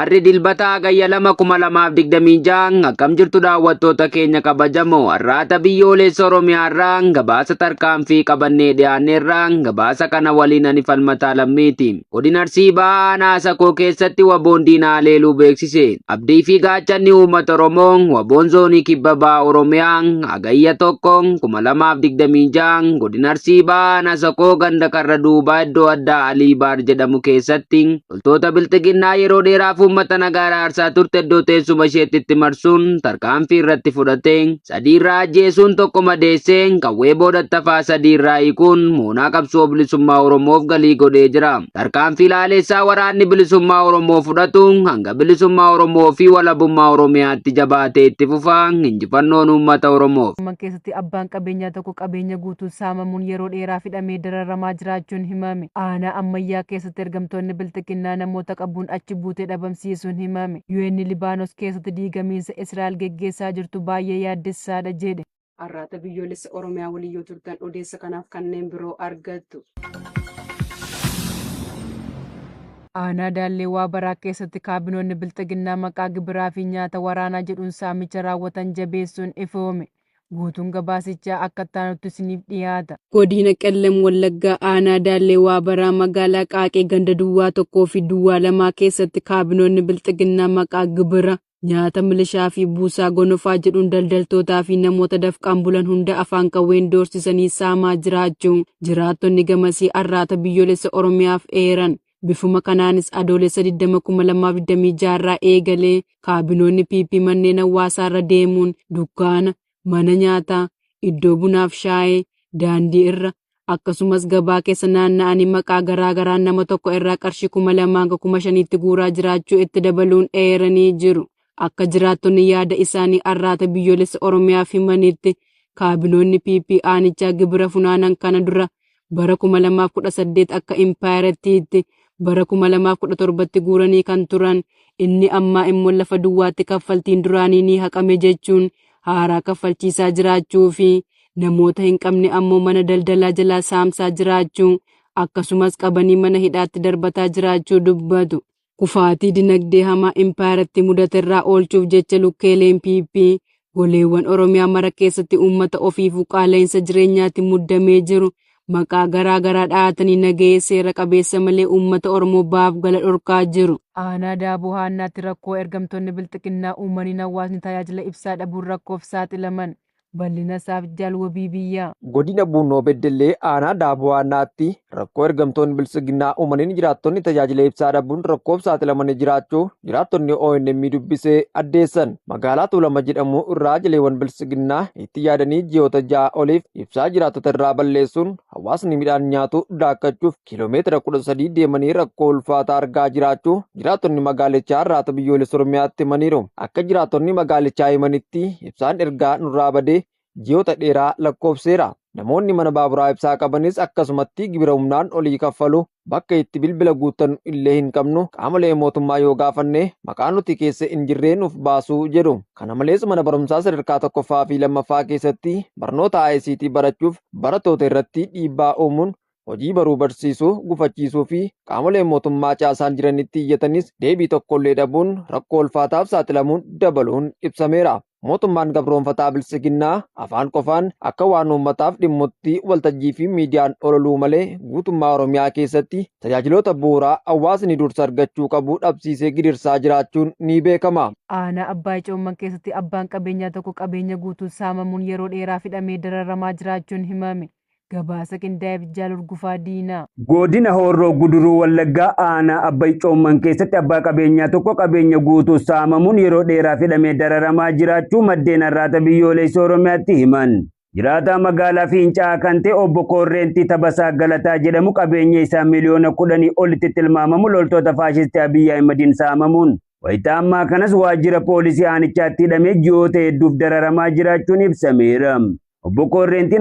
Harri Dilbata Hagayya 2, 2026. Akkam jirtu daawwattoota keenya kabajamoo? Har'aata Biyyoolessa Oromiyaarraa gabaasa tarkaanfii qabannee dhiyaanneerra. Gabaasa kana waliin ani Falmataa Lammiiti. Godina Arsii Bahaa Aanaa Asakoo keessatti WBOn diina haleeluu beeksise. Abdii fi gaachanni uummata Oromoo WBOn zoonii kibba bahaa Oromiyaa Hagayya 1, 2026 godina Arsii Bahaa Aanaa Asakoo ganda Karra Duubaa iddoo addaa Alii Baar jedhamu keessatti loltoota Bilxiginnaa yeroo dheeraaf uummata nagaa raarsaa turte iddoo teessuma isheetti itti marsuun tarkaanfii irratti fudhate sadii irraa ajjeesuun, tokko madeessee, qawwee boodatti hafaa sadii irraa hiikuun moonaa qabsoo bilisummaa Oromoof galii godhee jira. Tarkaanfii laaleessaa waraanni bilisummaa Oromoo fudhatu hanga bilisummaa Oromoo fi walabummaa Oromiyaatti jabaatee itti fufa. Injifannoon uummata Oromoof. Jimma keessatti abbaan qabeenyaa tokko qabeenya guutuun saamamuun yeroo dheeraaf hidhamee dararamaa jiraachuun himame. Aanaa Ammayyaa keessatti ergamtoonni Bilxiginnaa namoota qabuun achi buutee dhabamsiisuun himame. UN Libaanos keessatti diigamiinsa Israa'el geggeessaa jirtu baay'ee yaaddessaadha jedhe. Arraata Biyyoolessa Oromiyaa waliin yoo turtan odeessa kanaaf kanneen biroo argattu. Aanaa Daallee Waabaraa keessatti kaabinoonni Bilxiginnaa maqaa gibiraa fi nyaata waraanaa jedhuun saamicha raawwatan jabeessuun ifoome. Guutuun gabaasichaa akka itti isiniif dhiyaata. Godina Qellem Wallaggaa Aanaa Daallee Waabaraa magaalaa Qaaqee ganda duwwaa 1 fi duwwaa 2 keessatti kaabinoonni Bilxiginnaa maqaa gibira, nyaata milishaa fi buusaa gonofaa jedhuun daldaltootaa fi namoota dafqaan bulan hunda afaan qawween doorsisanii saamaa jiraachuu jiraattonni gamasii Arraata Biyyoolessa Oromiyaaf eeran. Bifuma kanaanis Adoolessa 20,2026 irraa eegalee kaabinoonni PP manneen hawaasaa irra deemuun dukkaana, mana nyaataa, iddoo bunaaf shaayee, daandii irra akkasumas gabaa keessa naanna'anii maqaa garaa garaan nama tokko irraa qarshii 2000 hanga 5000tti guuraa jiraachuu itti dabaluun eeranii jiru. Akka jiraattonni yaada isaanii Arraata Biyyoolessa Oromiyaaf himanitti, kaabinoonni PP aanichaa gibira funaanan kana dura bara 2018 akka impaayerattiitti, bara 2017tti guuranii kan turan, inni ammaa immoo lafa duwwaatti kaffaltiin duraanii ni haqame jechuun haaraa kaffalchiisaa jiraachuu fi namoota hin qabne ammoo mana daldalaa jalaa saamsaa jiraachuu, akkasumas qabanii mana hidhaatti darbataa jiraachuu dubbatu. Kufaatii dinagdee hamaa impaayeratti mudaterraa oolchuuf jecha lukkeeleen PP goleewwan Oromiyaa mara keessatti uummata ofiifuu qaala'insa jireenyaatti muddamee jiru maqaa garaa garaa dhahatanii nagahee seera qabeessa malee uummata Oromoo baaf gala dhorkaa jiru. Aanaa Daaboo Haannaatti rakkoo ergamtoonni Bilxiginnaa uumaniin hawaasni tajaajila ibsaa dhabuun rakkoof saaxilaman. Bal'ina isaaf Jaal Wabii Biyyaa. Godina Buunnoo Beddellee Aanaa Daaboo Haannaatti rakkoo ergamtoonni Biltsiginnaa uumaniin jiraattonni tajaajila ibsaa dhabuun rakkoof saaxilamanii jiraachuu jiraattonni ONM dubbisee addeessan. Magaalaa Tuulama jedhamu irraa jaleewwan Biltsiginnaa itti yaadanii ji'oota 6 oliif ibsaa jiraattota irraa balleessuun hawaasni midhaan nyaatu daakkachuuf kiiloomeetira 13 deemanii rakkoo ulfaataa argaa jiraachuu jiraattonni magaalichaa Arraata Biyyoolessa Oromiyaatti himaniiru. Akka jiraattonni magaalichaa himanitti, ibsaan ergaa nurraa badee ji'oota dheeraa lakkoofseera. Namoonni mana baaburaa ibsaa qabanis akkasumatti gibira humnaan olii kaffalu. Bakka itti bilbila guuttannu illee hin qabnu. Qaamolee mootummaa yoo gaafanne maqaa nuti keessa hin jirree nuuf baasuu jedhu. Kana malees mana barumsaa sadarkaa tokkoffaa fi lammaffaa keessatti barnoota ICT barachuuf barattoota irratti dhiibbaa uumuun hojii baruu barsiisuu gufachiisuu fi qaamolee mootummaa caasaan jiranitti iyyatanis deebii tokkollee dhabuun rakkoo ulfaataaf saaxilamuun dabaluun ibsameera. Mootummaan gabroonfataa Biltsiginnaa afaan qofaan akka waan uummataaf dhimmutti waltajjii fi miidiyaan ololuu malee guutummaa Oromiyaa keessatti tajaajiloota bu'uuraa hawaasni dursa argachuu qabu dhabsiisee gidirsaa jiraachuun ni beekama. Aanaa Abbaay Coomman keessatti abbaan qabeenyaa tokko qabeenya guutuun saamamuun yeroo dheeraaf hidhamee dararamaa jiraachuun himame. Gabaasa qindaa'eef Jaal Urgufaa Diinaa. Godina Horroo Guduruu Wallaggaa Aanaa Abbay Coomman keessatti abbaa qabeenyaa tokko qabeenya guutuu saamamuun yeroo dheeraaf hidhamee dararamaa jiraachuu maddeen Arraata Biyyoolessa Oromiyaatti himan. Jiraataa magaalaa Fiincaa'aa kan ta'e Obbo Koorreentii Tabasaa Galataa jedhamu qabeenya isaa miliyoona 10 olitti tilmaamamu loltoota faashistii Abiyyi Ahimadiin saamamuun wayitaa ammaa kanas waajjira poolisii aanichaatti hidhamee ji'oota hedduuf dararamaa jiraachuun ibsameera. Obbo Koorreentiin